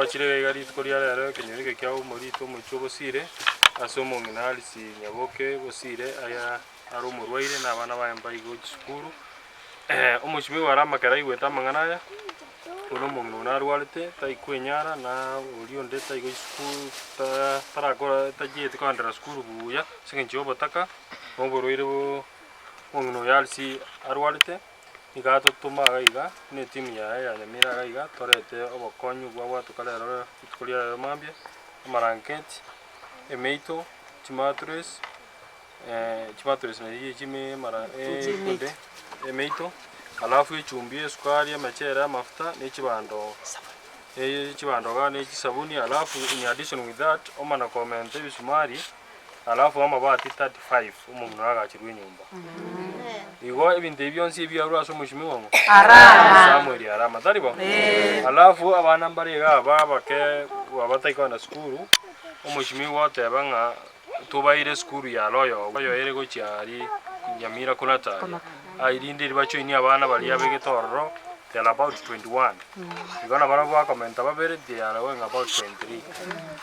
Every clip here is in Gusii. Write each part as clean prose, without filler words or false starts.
Twachire iga iga rituko ria rero ekenyoro eke kia Omorito omochie o Bosire, ase omong'ina Alice Nyaboke Bosire aya are omorwaire na abana baye mbaigo chisukuru. Omochie ore amakere aigwete amang'ana aya, buna omong'ina one arwarete taikwenyara na oria onde taigo chisukuru ta tarakora tachieti koenderera sukuru buya ase eng'encho ya obotaka na oborwaire boo omong'ina oyo Alice arwarete. Nigo atotoma iga iga buna etimu yaye ya Nyamira iga iga torete obokonyi obwo abwatoka rero rituko ria rero mambia, amaranketi, emeito, chimatress, chimatress naria chime amara ekunde, emeito, alafu echumbi, esukari, emechere, amafuta ne chibando chibando igaa ne chisabuni alafu in addition with that omana komenta ebisumari. Alafu amabati 35 omong'ina oyo agachirwe enyomba. Igo ebinto ebi bionsi ebiarwa ase omochimi ong'o? Samuel Arama, tari bo? Alafu abana mbare iga aba abake abatari kogenda sukuru, omochimi goteba ng'a tobaire esukuru ya Royal oyo ere gochia aria Nyamira Konata aria. Aye rinde eri bajoinie abana baria abegete ororo, they are about 21. Igo nabarabwo bakomenta babere they are going about 23.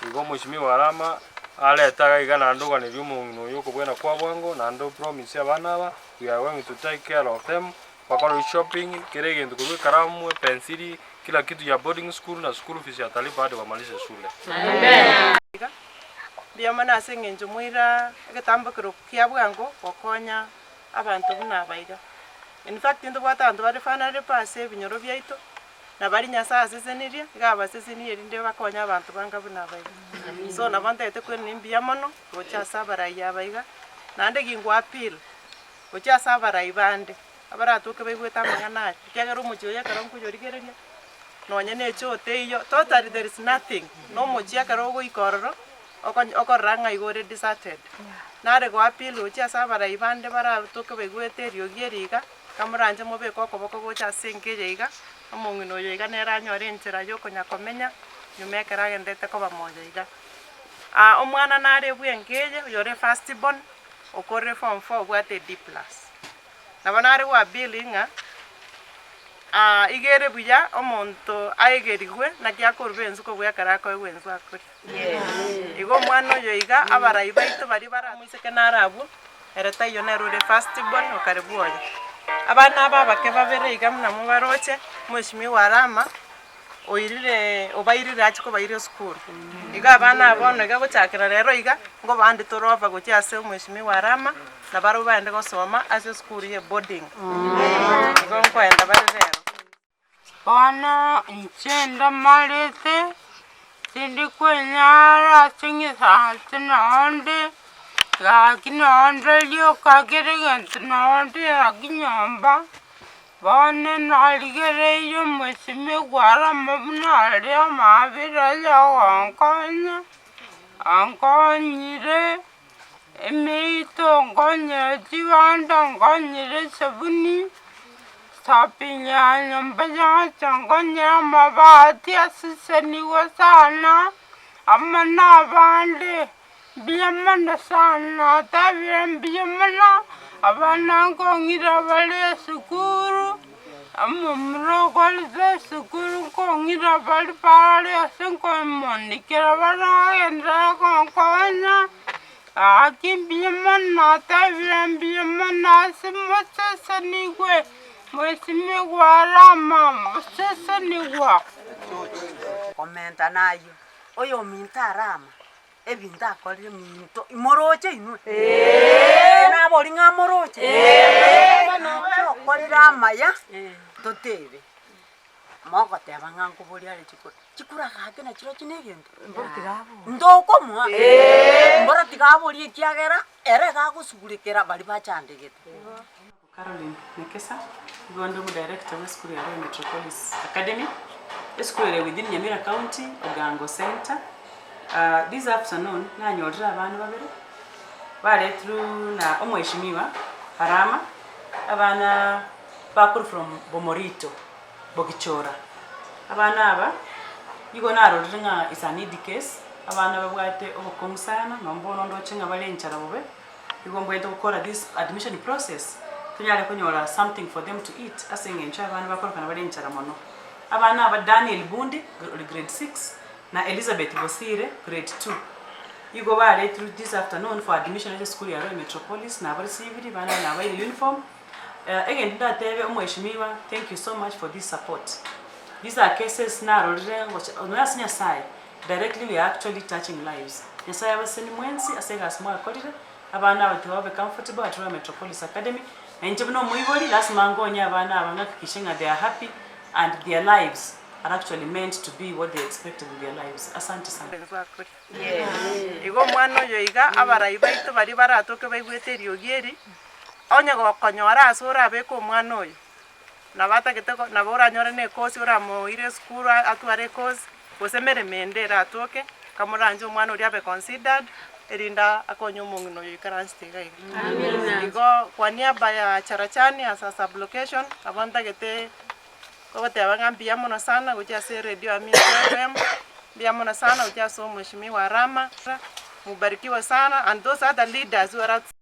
Igo omochimi Arama. Arete iga iga naende oganerie omong'ina oyo okobwena kwa bwango, naende opromise abana aba, we are going to take care of them, bakore shopping, kera egento korwa ekaramu, epensili, kila kitu ya boarding school na school fees atalipa hadi bamalize shule. Iga, mbuya mono ase eng'encho moira egetambokero kia bwango gokonya abanto buna aba iga. In fact ntobwate abanto bare vulnerable ase ebinyoro biaito, Na baria Nyasae asesenirie, iga abasesenirie erinde bakonye abanto banga buna aba iga. So nabo ntagete kwenena mbuya mono gocha ase abarai aba iga, naende gingwa appeal gochia ase abarai bande, abaratoke baigwete amang'ana aya, ekiagera omochie oyo ekero nkoyorigereria, nonye na echoo teiyo, totally there is nothing, na omochie ekero ogoika ororo, okonye okorora ng'a igo ore deserted. Nare go appeal gochia ase abarai bande baratoke baigwete eriogi eri iga. Kamoranche mobeke okoboko gocha ase enka eye iga, omong'ina oyo iga nere anyore enchera y'okonya komenya nyuma ekero agenderete koba moyo iga. Aa omwana nare bw'enka eye, oyore first born, okorire form four obwate e D plus. Nabo nare gwa appeal ng'a iga ere buya omonto aegerigwe naki akoruba ensu kobua ekero akoegwa ensu akoria. Igo omwana oyo iga, abarai baito baria bare omoiseke nare abwo, Ere taiyo nere ore first born okare bwoye. Abana aba abake babere iga buna mobaroche, mweshimiwa Arama, oirire obairire achie kobaira esukuru. Igo abana aba bono iga gochakera rero iga, nkobande tore over gochia ase omweshimiwa Arama, na barabwo bagende gosoma ase esukuru ye boarding. Igo nkoenda bare rero. Bono inche ndamarete, tindi kwenyara ase ng'esase nonde, gaki nonde rioka kera egento nonde gaki nyomba, bono narigereirie omosimegwa aramo buna aria amabera aye ogonkonya, ankonyire. Emeito nkonyire chibando, nkonyire esabuni, shopping ya nyomba yonsi, nkonyire amabati asesenigwe sana, amo na abande, mbuya mono sana natebire mbuya mono, abana nkong'ira bare esukuru, omomura okorete esukuru nkong'ira bare bare ase nkomonikera baragenderere gonkonya. Gaki mbuya mono natebire mbuya mono ase mosesenigwe, mwesimigwe arama, mosesenigwa. Komenta nayio, oyominto arama, ebinto akorire minto, imoroche inwe? Nabori ng'a moroche? Okorire amaya, totebe. Mogoteba ng'a nkoboria are chikura, chikura gaki nachirochio na egento? Ntokomoa? Mboro tiga aborie ekiagera ere iga agosugurekera baria bachandegete. Caroline Nekesa, nigo inde omodirector bwa esukuru ya Royal Metropolis Academy, esukuru ere within Nyamira County, Ogango Centre. This afternoon nanyorire abana babere, baretirwe na omweshimiwa Arama, abana bakorwa from Bomorito, Bogichora. Abana aba, nigo narorire ng'a is a needy case, abana babwate obokong'u sana, nonye bono ndoche ng'a bare enchara bobe, nigo mbwenerete gokora this admission process, tonyare konyora something for them to eat ase eng'encho abana bakorokana bare enchara mono. Abana aba Daniel Bundi ore grade six, na Elizabeth Bosire grade 2. Igo baretirwe this afternoon for admission ase esukuru ya Royal Metropolis nabarisibiri abana aba nabaire uniform. Egento ndatebe omweshimiwa thank you so much for this support. These are cases narorire ngocha nonya ase Nyasaye directly we are actually touching lives. Nyasaye abaseseni mwensi ase egasi mwakorire, abana aba tiga babe comfortable at Royal Metropolis Academy, na inche buna omoibori lasima nkonye abana aba ng'akikishe ng'a they are happy and their lives are actually meant to be what they expected in their lives. Asante sana. Igo omwana oyo iga, abarai baito baria baratoke baigwete eriogi eri, onye gokonyora ase orabeke omwana oyo, nabo atagete ko nabo oranyore na ekosi oramoire esukuru atware ekosi, gose emeremo ende eratoke, kamoranche omwana oria abe considered, erinde akonye omong'ina oyo oikaransete iga iga. Igo kwa niaba ya Charachani as a sub location, nabo ntagete kogoteba ng'a mbuya mono sana gochia ase eredio ya Minto FM, mbuya mono sana gochia ase omweshimiwa Arama, mubarikiwe sana and those other leaders who are.